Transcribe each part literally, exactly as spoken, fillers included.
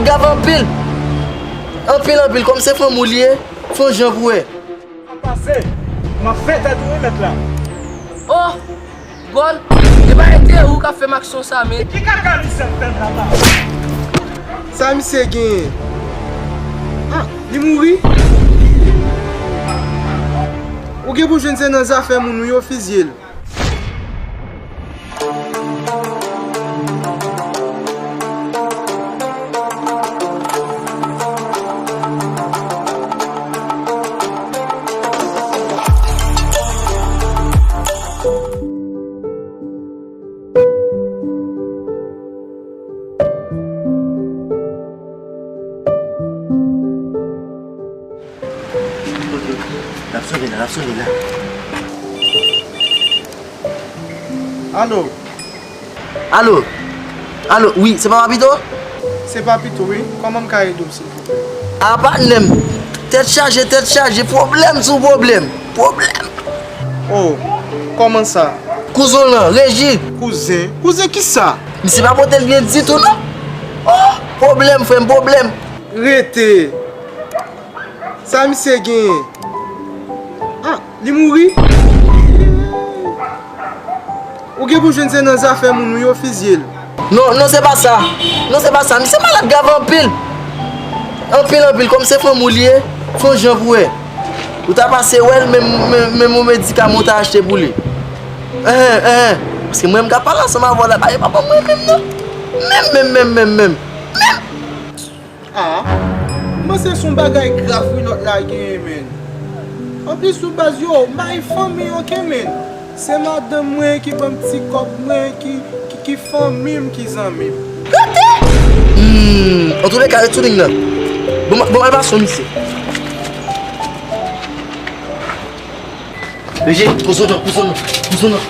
Grav anpil. Anpil, anpil. Kòm se fanm ou li ye, fè yon jan pou wè. Sa pase? M ap fè tèt ou wi, mèt la. Oh! Gòl! E pa ete ou k ap fè m aksyon sa, men. Ki kaka misye ap fè m la, papa? Sa misye genyen? Ah, li mouri? Ou gen pou jwenn se nan zafè moun ou yo fizye l. Ok, ok. L ap sone la, l ap sone la. Alo? Alo? Alo, wi, se pa Papito? Se Papito, wi. Kòman m ka ede w, silvouplè? A, patnè m. Tèt chaje, tèt chaje, pwoblèm sou pwoblèm. Pwoblèm. Oh, kòman sa? Kouzen w lan, Reji. Kouzen? Kouzen kisa? Misye pa pote l byen ditou, non. Oh, pwoblèm, frè m, pwoblèm. Rete. Sa misye genyen? Ah, li mouri? Ou gen pou jwenn se nan zafè moun ou yo fizye l. Non, non, se pa sa. Non, se pa sa. Misye malad grav anpil. Anpil, anpil. Kòm se fanm ou li ye, fè yon jan pou wè. Ou ta pase wè l, menm, menm, menm yon medikaman ou ta achte pou li. Enhen, enhen. Paske mwen, m ka pale ansanm avè w la, bagay pa ban mwen menm, non. Menm, menm, menm, menm, menm. Menm. Ah, m panse se yon bagay grav wi lòt la genyen, menn. Anplis, sou baz yo, m pa gen fanmi, oke, menn. Se madanm mwen ki ban m ti kòb mwen, ki, ki, ki fanmi m, ki zanmi m. Gade! Hmm, antouleka, retounen nan. Bon, bon, al pase yon misye. Reje, poze w non, poze w non, poze w non.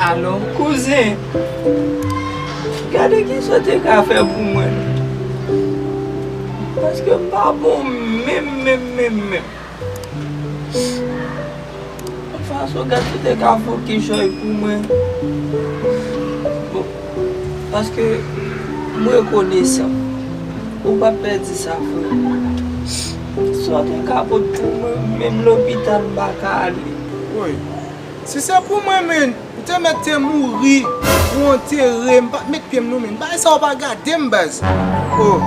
Alo, kouzen. Gade kisa w te ka fè pou mwen. Paske m pa bon menm, menm, menm, menm. Yon fason, gad si w te ka fè yon kichòy pou mwen. Bon, paske m rekonesan. Ou p ap pèdi sa, frè. Sa w te ka pot pou mwen, menm lopital m pa ka ale. Woy. Si se pou mwen, menn, ou te mèt te mouri, ou antere, m pa t met pye m non, menn. Bagay sa yo pa gade m, baz. Oh.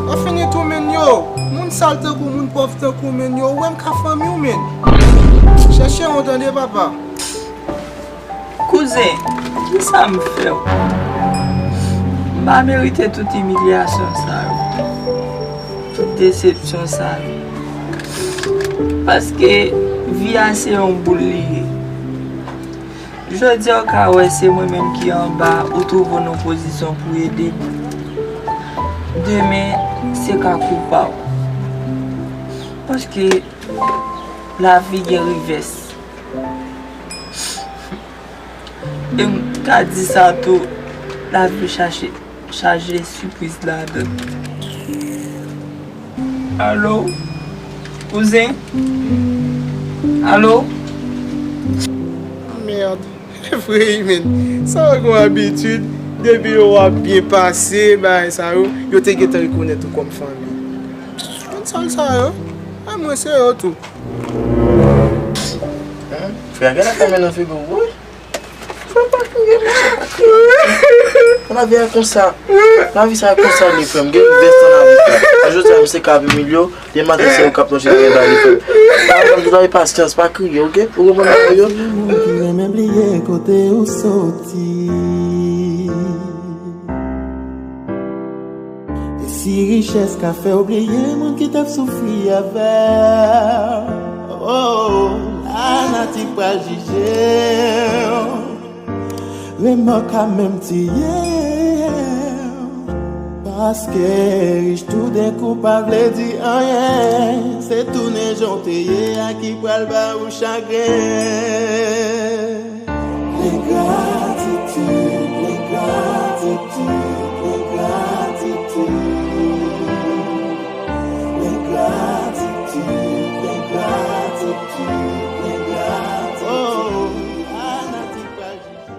Yo fini tou, menn, yo. Moun sal tankou, moun pòv tankou, menn, yo. Ou wè m ka fanmi w, menn. Chèche yon tande, papa. Kouzen, kisa m fè w? M pa merite tout imilyasyon sa yo, tout desepsyon sa yo. Paske vi a se yon boul li ye. Jodi a, w ka wè se mwen menm ki anba, ou twouve w nan pozisyon pou ede m. Demen, se ka kou pa w. Paske lavi gen revès. E m ka di sa tou, lavi chache, chaje sipriz ladan l. Alo? Kouzen? Alo? Mèd. Frè Imen, sa w gon abitid, depi yo w ap byen pase, bagay sa yo, yo te gentan rekonèt ou kòm fanmi. Konn sal sa yo? A mwen se yo tou. Frè, gade afè men nan figi w, wi. Frè, pa kriye, monchè, pa kriye. Lavi a konsa. Lavi sa a konsa, li, frè m. Gen vès nan lavi, frè. Jodi a, misye ka ap imilye w. Demen maten, se ou k ap plonje nan dènye bagay, frè m. Pa janm, tout bagay pasyans, pa kriye, oke? Ou konprann bagay yo? Moun ki renmen bliye kote ou soti. E si richès ka fè w bliye moun ki t ap soufri avè w, oh, lanati pral jije w. Remò ka menm tiye w. Paske rich toudenkou pa vle di anyen. Se tounen jan w te ye a ki pral ba ou chagren. Lengratitid, lengratitid, lengratitid. Lengratitid, lengratitid, lengratitid. Oh, lanati pral jije.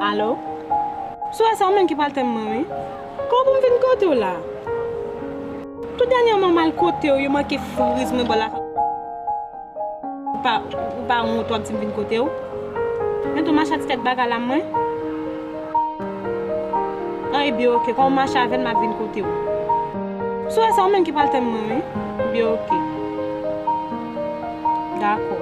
Alo? Sou wè sa, ou menm ki pral tann mwen, wi. Kòman pou m vin kote w la? Tou dènyèman, m al kote w, yo manke friz mwen bò lakay. Ou pa, ou pa wont w ap di m vin kote w? Men tou mache a ti tèt bagay la mwen. An, ebyen, oke, kòm w mache avè l, m ap vin kote w. Sou wè sa, ou menm ki pral tann mwen, wi. Ebyen, oke. Dakò.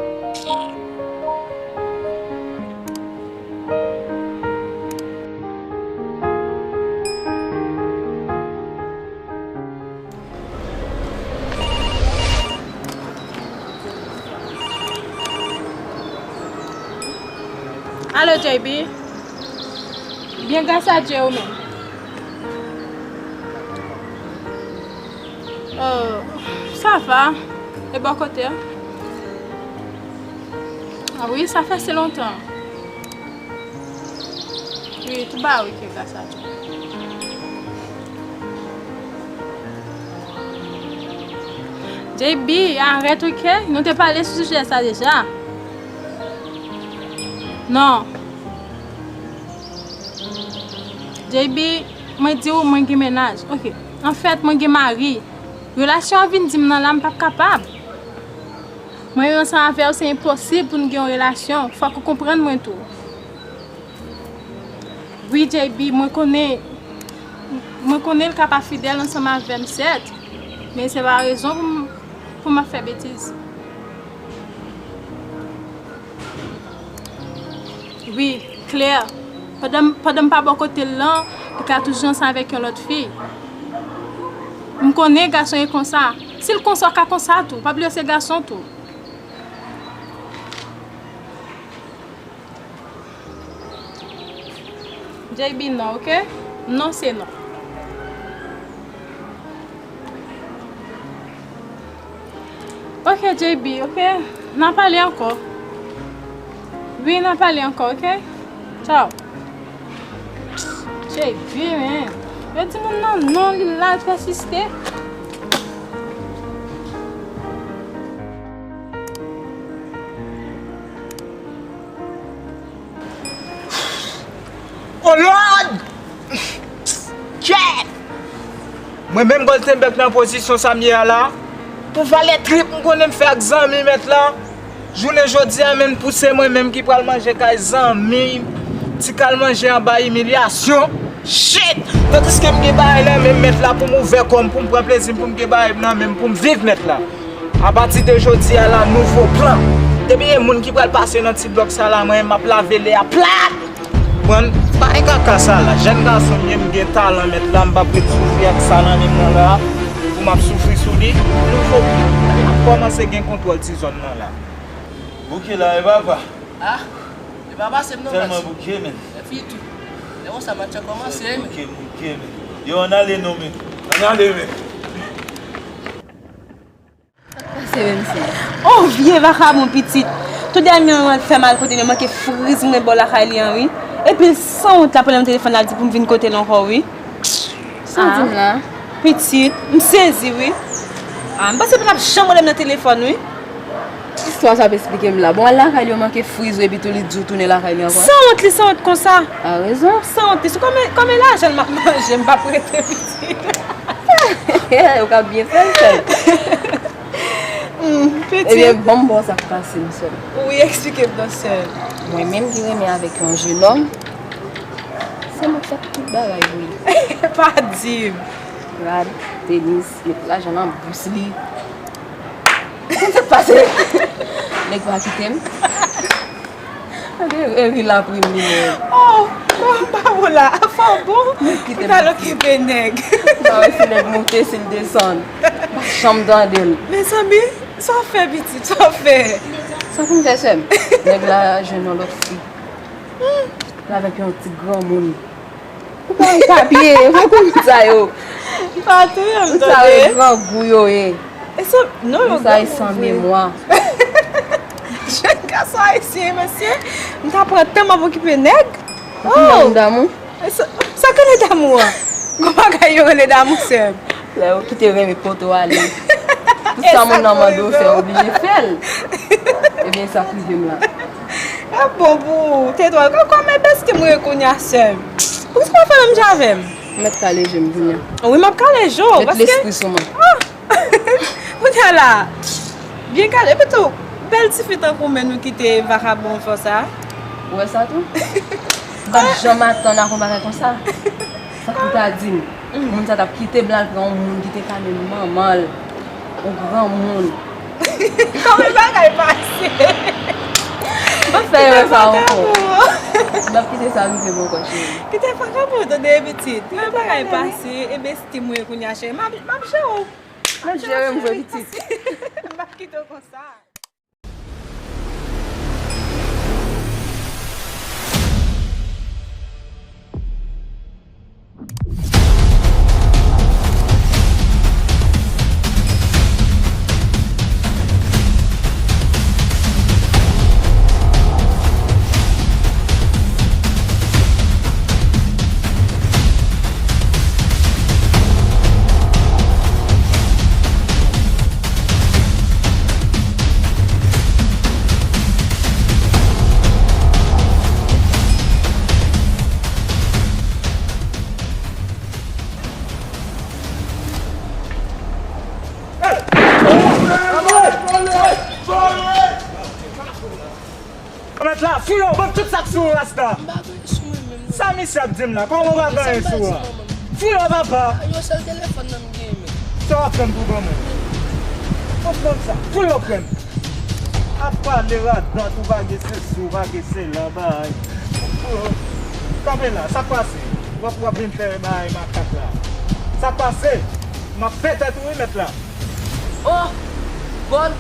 Alo, J B. Byen, gras a Dye, ou menm? Euh, sa va. E bò kote a? Ah wi, sa fè si lontan. Wi, tout bagay oke, gras a Dye. J B, arèt, oke? Nou te pale sou sijè sa deja. Non. J B, mwen di w, mwen gen mennaj. Oke. Anfèt, mwen gen mari. Relasyon an vin di m nan la, m p ap kapab. Mwen menm ansanm avè w, se enposib pou n gen yon relasyon. Fòk ou konprann mwen tou. Wi, J B, mwen konnen, mwen konnen l ka pa fidèl ansanm avè m, sèt, men se pa rezon pou m, pou m ap fè betiz. Wi, Claire, pandan, pandan m pa bò kote l lan, li ka toujou ansanm avèk yon lòt fi. M konnen gason e konsa. Si l konsa, w ka konsa tou. Pa bliye w se gason tou. J B, non, oke? Non, se non. Oke, J B, oke? N a pale ankò. Wi, n a pale ankò, oke? Tchaw. J B, men. Yo di moun nan non, li la, l pèsiste. Oh Lord! Kèt! Mwen menm Goltenberg nan pozisyon sa m ye a la. Pou valè trip m konnen m fè ak zanmi mèt la. Jounen jodi a menm pouse mwen menm ki pral manje kay zanmi m. Ti kal manje anba imilyasyon. Shit! Tandiske m gen bagay nan men m mèt la pou m ouvè kò m, pou m pran plezi m, pou m gen bagay nan men m, pou m viv mèt la. Apati de jodi a la, nouvo plan. Depi gen moun ki pral pase nan ti blòk sa la, mwen, m ap lave lè a plat. Konprann? Pa gen kaka sa la. Jèn gason m ye, m gen talan mèt la, m p ap ret soufri ak sa nan men m nan la. Pou m ap soufri sou li. Nouvo plan. N ap kòmanse gen kontwòl ti zòn nan la. Bouke la, e papa. Ah, e papa, se m non, baz. Tèlman bouke, men. E fi tou. E konsa, match an kòmanse, men. Bouke, bouke, men. Yo, ann ale non, men. Ann ale, men. Sa k pase menm si? Oh, vye vakabon pitit. Tou dènyèman l fè mal kote l, yo manke friz mwen bò lakay li an, wi. Epi l sanwont la pran nan telefòn la, l di pou m vin kote l ankò, wi. Sa w di m la? Pitit, m sezi, wi. Ah, m panse l pa t ap janm rele m nan telefòn, wi. Istwa sa ap esplike m la. Bon, al lakay li, yo manke friz ou, epi tou li di w tounen lakay li ankò. Sanwont li, sanwont konsa. A rezon. Sanwont li, se kòman, kòman lajan l m ap manje, m p ap rete pitit. Ou ka byen fè l, sè m. Hmm, pitit. Ebyen, ban m ba w sa k pase m, sè m. Wi, eksplike m non, sè m. Mwen menm ki renmen avèk yon jenòm, se mwen k fè tout bagay pou li. Pa di m. Rad, tenis, met lajan nan bous li. Konn sa k pase? Nèg pa kite m. Gade, e ri laprim li menm. Oh, bon, pa bon la. Fò bon. Ou t al okipe nèg. Sa wè si nèg moute, si l desann. Pa janm tande l. Mezanmi, sa w fè pitit, sa w fè? Sa pou m fè, sè m? Nèg la jwenn yon lòt fi. L avèk yon ti granmoun. Ou pa gen papye, ou pa konn sa yo. Pa touye m, tande. Sa yo grangou yo ye. E sa, non, yo sa grangou san vre. Memwa. Jèn gason ayisyen, mesye. M ta pran tan m ap okipe nèg. Ou konn damou? E sa, sa k rele damou an? Gon bagay yo rele damou, sè m. Lè yo kite renmen pote w ale. Tout sa moun nan mande w fè, w oblije fè l. Ebyen, sa k rive m la. Ap bon pou ou, te dwa. Kòm, kòm e bèstim ou ye kounye a, sè m. Poukisa w pa fè menm jan avè m? Mèt kale je m kounye a. Wi, m ap kale je w, paske lespri sou mwen. Ah! Kounye a la, byen kale. Epi tou, bèl tifi tankou mwen nou kite vakabon fè w sa. Ou wè sa tou? M pa t janm atann a yon bagay konsa. Sa ki ta di m? Moun sa t ap kite m l al pran yon moun ki te ka menm manman l, yon granmoun. Kòman bagay pase? M ap fè erè sa ankò. M ap kite sa rive m ankò, cheri. Kite vakabon, tande, pitit. Kòman bagay pase? E bèstim ou ye kounye a, cheri. M ap, m ap jere w. M ap jere m vre, pitit. M p ap kite w konsa. Mèt la, fouye w, ban m tout sa k sou ou, Rasta. M pa gen anyen sou mwen menm, non. Sa misye ap di m la? Kòman w pa gen anyen sou ou a? Fouye w, papa. Yon sèl telefòn nan m genyen, men. Sa w ap fè m pou granmoun? Fouye w, frè m. Ap pale radòt, ou pa gen sesi, ou pa gen sela, bay. Kanpe la, sa k pase? W ap, w ap vin fè bay makak la. Sa k pase? M ap fè tèt ou wi, mèt la. Oh! Gòl!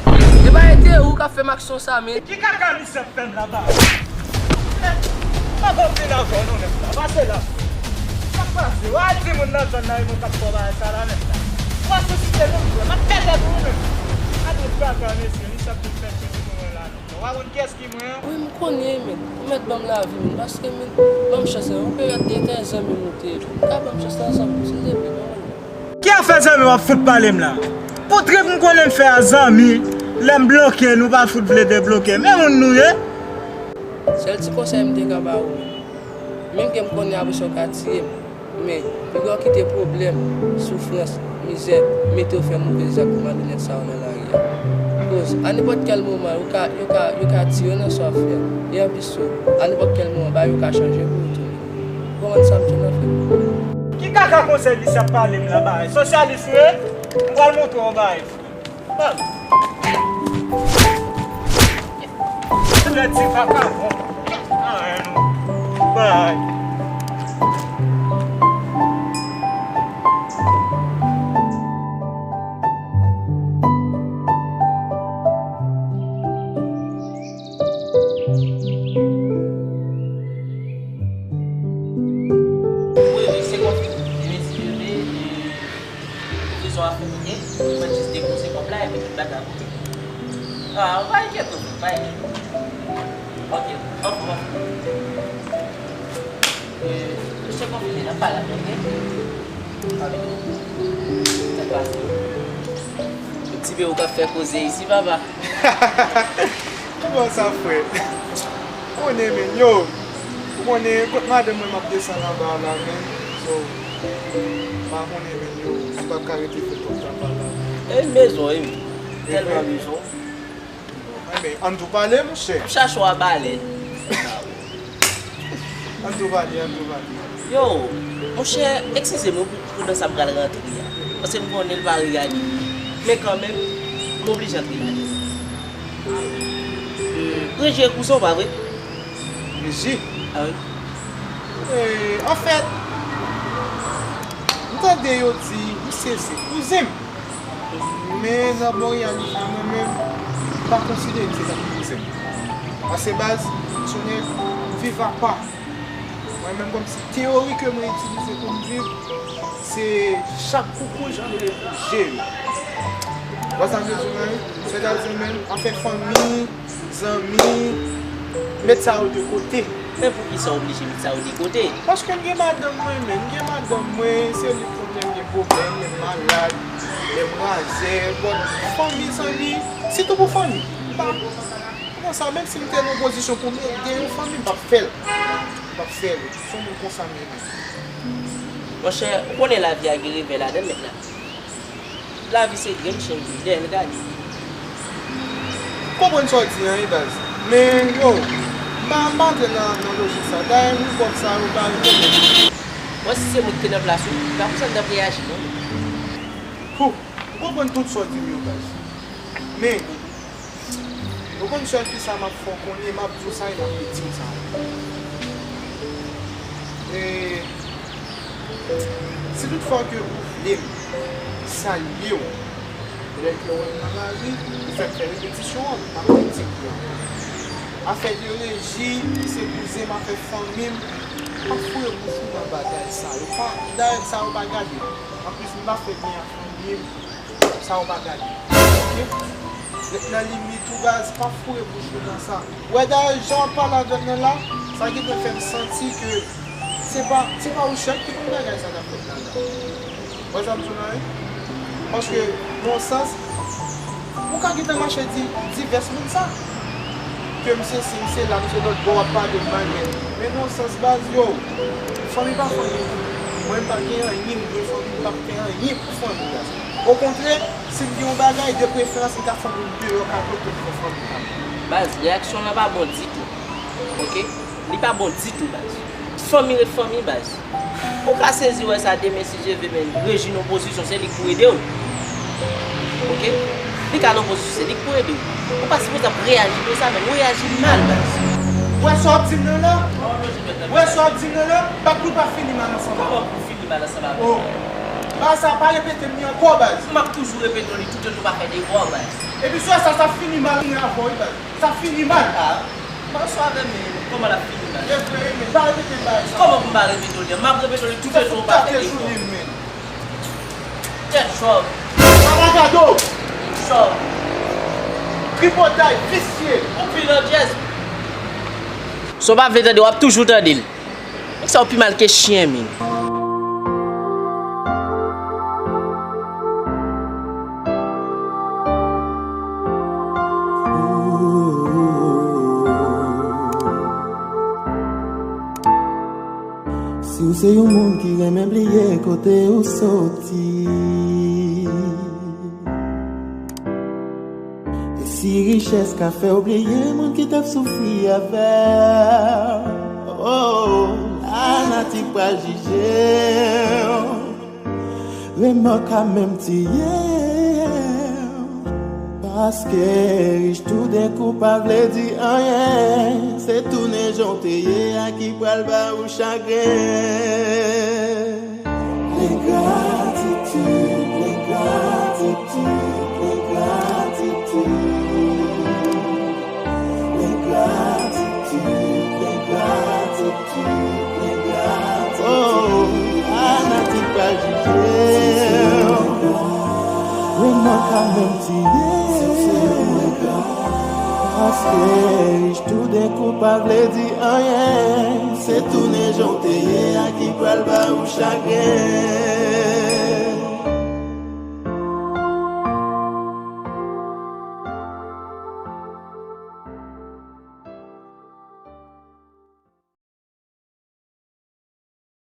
E pa ete ou k ap fè m aksyon sa, men. Ki kaka misye ap fè m la, bay? Eh, pa konn vin avè w non, mèt la. Pase la. Sa k pase? W al di moun nan zòn nan, e moun k ap fè w bagay sa la, mèt la. W ap sosite non, frè. M ap fè tèt ou wi, menm. Gade kaka, mesye, li sot vin fè tèt ou mwen la, non. Ou pa konn kiyès ki mwen an? Wi, m konnen, men. Ou mèt ban m lavi, men. Paske, men, ban m chans, yon peryòd de tan, zanmi nou te ye. Ou ka ban m chans la, zanmi m, silteple, ban m. Ki afè zanmi w ap fout pale m la? Pou trip m konnen m fè a zanmi, lè m bloke, nou pa fout vle debloke. Men moun nou ye. Sèl ti konsèy m te ka ba ou, men. Menm ke m konnen apre sa w ka tiye m. Men, piga w kite pwoblèm, soufrans, mizè, mete w fè move zak malonèt sa yo nan lari a. Koz, a nenpòt kèl moman, yo ka, yo ka, yo ka tiye w nan sa w ap fè a. E anplis tou, a nenpòt kèl moman, bagay yo ka chanje pou ou tou. Ou konprann sa m di w nan fè? Ki kaka konsèy misye ap pale m la, bay? Sosyalis ou ye? M pral montre w, bay. Lè ti vakabon. Anyen non. Bay. Wi, wi, se konfime, se konfime. Rezon a fè, oke? Mwen jis depoze kòb la epi tout bagay, oke? Ah, ou pa enkyete w, frè, pa enkyete w. Oke, anfòm, anfòm. Euh, se konfime, n ap pale apre, oke? Sa pase. Yon ti pe ou k ap fè koze isi, papa. Kòman sa, frè? Konnen, men, yo. Ou konnen, kot madanm mwen, m ap desann anba la, men. So, m pa konnen, men, yo. M p ap ka rete fè twòp tan anba la, men. E bezwen, wi. Tèlman bezwen. Enben, ann tou pale, monchè. M chache w a balè. Ann tou pale, ann tou pale. Yo, monchè, eskize m wi pou, pou nan sa m pral rantre a. Paske m konnen l pa reyali. Men kanmenm, m oblije antre ladan. Hmm, Reji e kouzen w, pa vre? Reji? A wi. E, anfèt, m tande yo di misye se kouzen m. Men nan bon reyalite, mwen menm, m pa konsidere misye tankou kouzen m. Paske baz, m se yon nèg, m viv apa. Mwen menm, kòmsi teyori ke mwen itilize pou m viv, se chak koukouj ki rele pou je yo. Ou wè sa m vle di w la, wi? Sètadi, men, afè fanmi, zanmi, met sa yo de kote. Men poukisa w oblije met sa yo de kote? Paske m gen madanm mwen, men, m gen madanm mwen, se li k konn lè m gen pwoblèm, lè m malad, lè m razè, but fanmi, zanmi, sitou pou fanmi. M pa, Sa, menm si m te nan pozisyon pou m ede yon fanmi, m p ap fè l. M p ap fè l. Se yon moun konsa m ye menm. Monchè, ou konnen lavi a gen revè ladan l, men lavi se grenn chen ki dèyè l gade. Konprann sa w di an, wi, baz. Men, yo, m pa, m pa antre nan, nan lojik sa. Dayè, moun pòv sa yo pa rekonèt. Mwen, si se mwen ki te nan plas ou, m pa konsa m t ap reyaji, non. Hou, m konprann tout sa w di m yo, baz. Men, ou konn sèl kisa m ap fè w konnen, m ap di w sa e m ap redi w sa ankò. E, si toutfwa ke ou vle m salye w, lè ke w wè m nan lari, ou fè m fè repetisyon an, m ap redi w li ankò. Afè de Reji, ki se kouzen m, afè fanmi m, pa foure bouch ou nan bagay sa yo. Pa, dayè, sa yo pa gade m. Anplis, m pa fè byen ak fanmi m. Sa yo pa gade. Oke? Ret nan limit ou, baz, pa foure bouch ou nan sa. Ou wè dayè jan w ap pale avè m nan la, sa gentan fè m santi ke se pa, se pa ou sèl ki konn bagay sa k ap fèt la la. Ou wè sa m di w la, wi? Paske, nan yon sans, ou ka gentan mache di divès moun sa. Ke m sesi, m sela, m se lòt bò, w ap pale m mal, men, men nan yon sans, baz, yo, fanmi pa fanmi tou. Mwen, m pa gen anyen, m dwe fanmi, m p ap fè anyen pou fanmi, baz. Okontrè, si m gen yon bagay, de preferans, m ka fè moun deyò ka kote m fè fanmi pa m. Baz, reyaksyon w lan pa bon ditou. Oke? Li pa bon ditou, baz. Fanmi ret fanmi, baz. Ou ka sezi wè sa demen, si Dye vle, men Reji nan pozisyon, se li k pou ede w. Oke? Li ka nan pozisyon, se li k pou ede w. Ou pa sipoze ap reyaji konsa, men ou reyaji mal, baz. Ou wè sa w ap di m nan la? Ou wè sa w ap di m nan la? Bak pou l pa fini mal ansanm avè w. Kòman pou fini mal ansanm avè w? Oh. Baz, sa pa repete m li ankò, baz. M ap toujou repete w li toutotan w pa fè devwa w, baz. Epi sou sa, sa fini mal avè w, wi, baz. Sa fini mal. Ah, m pa sou avè m, men kòman l ap fini mal? E vre, wi, men pa repete m bagay sa. Kòman pou m pa repete w li? M ap repete w li toutotan w pa fè devwa w. Tèt chòv. Sa pa gade w. Chòv. Tripotay, visye. Ou pi lòdyèz. Si w pa vle tande, w ap toujou tande l. Nèg sa yo pi mal ke chyen, men. Si w se yon moun ki renmen bliye kote ou soti, e si richès ka fè w bliye moun ki t ap soufri avè w, oh, lanati pral jije w. Remò ka menm tiye w. Paske rich toudenkou pa vle di anyen. Se tounen jan w te ye a ki pral ba ou chagren. Lengratitid, lengratitid, lengratitid. Lengratitid, lengratitid, lengratitid. Oh, lanati pral jije w. Remò ka menm tiye w. Paske rich toudenkou pa vle di anyen. Se tounen jan w te ye a ki pral ba ou chagren.